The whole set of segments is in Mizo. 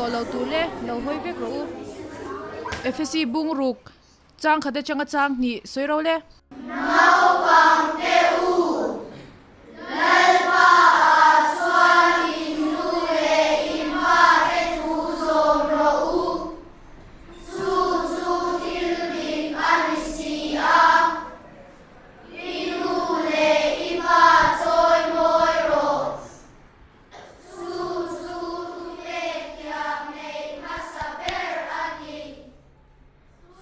tawh lo tur le lo hawi vek rawh u. Efesi bung ruk chang khat atanga chang hnih sawi ro le. Naupangte u, Lalpa ah chuan in nu leh in pa te thu zawm rawh u. Chu chu thil dik a ni si a. I nu leh i pa chawi mawi rawh. Chu chu thupek thiam neih hmasa ber a ni.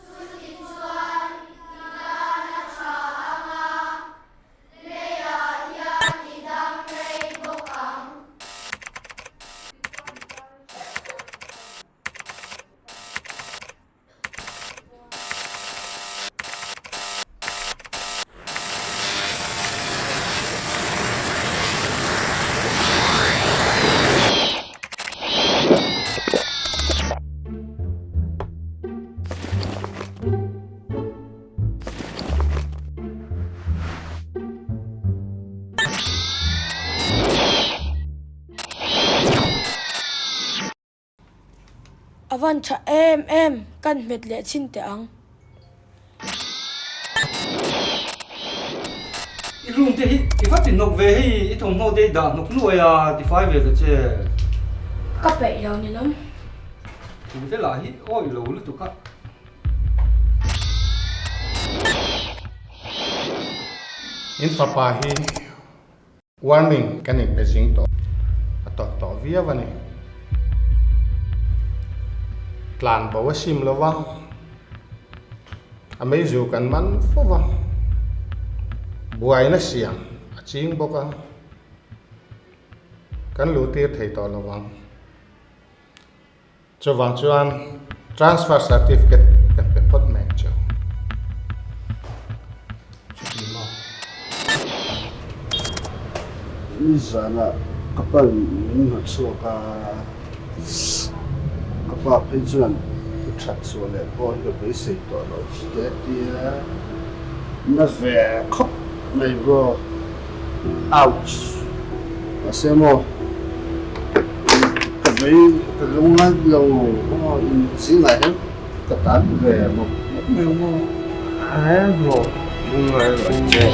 Chutichuan i tan a tha ang a, leiah hian i dam rei bawk ang. A van tha em em, kan hmet leh chhin teh ang. I room te hi i va ti hnawk ve hei i thawmhnaw te i dah hnawk nuai a ti fai ve ta che. Ka peih lo ni lawm. Thu te lah hi awi lo lutuk a. In fapa hi Warning kan inpe zing tawh a tawk tawh viau a ni. Tlan bo a sim lo va, a meizu kan man fo va, buaina siam a ching bawk a, kan luh tir thei tawh lo vang. Chuvang chuan transfer certificate kan pe phawt mai ang cheu. Chuti maw? Nizanah ka pan min hnawt chhuak a, ka pa phei chuan ka that chhuah leh pawh hi ka beisei tawh lo te a ti a, na ve khawp mai bro. Ouch! Mahse maw ka vei ka lung ngai lo aw in zingah hian ka tan ve mawp mawp mai ang maw. He maw lung ngai lo che.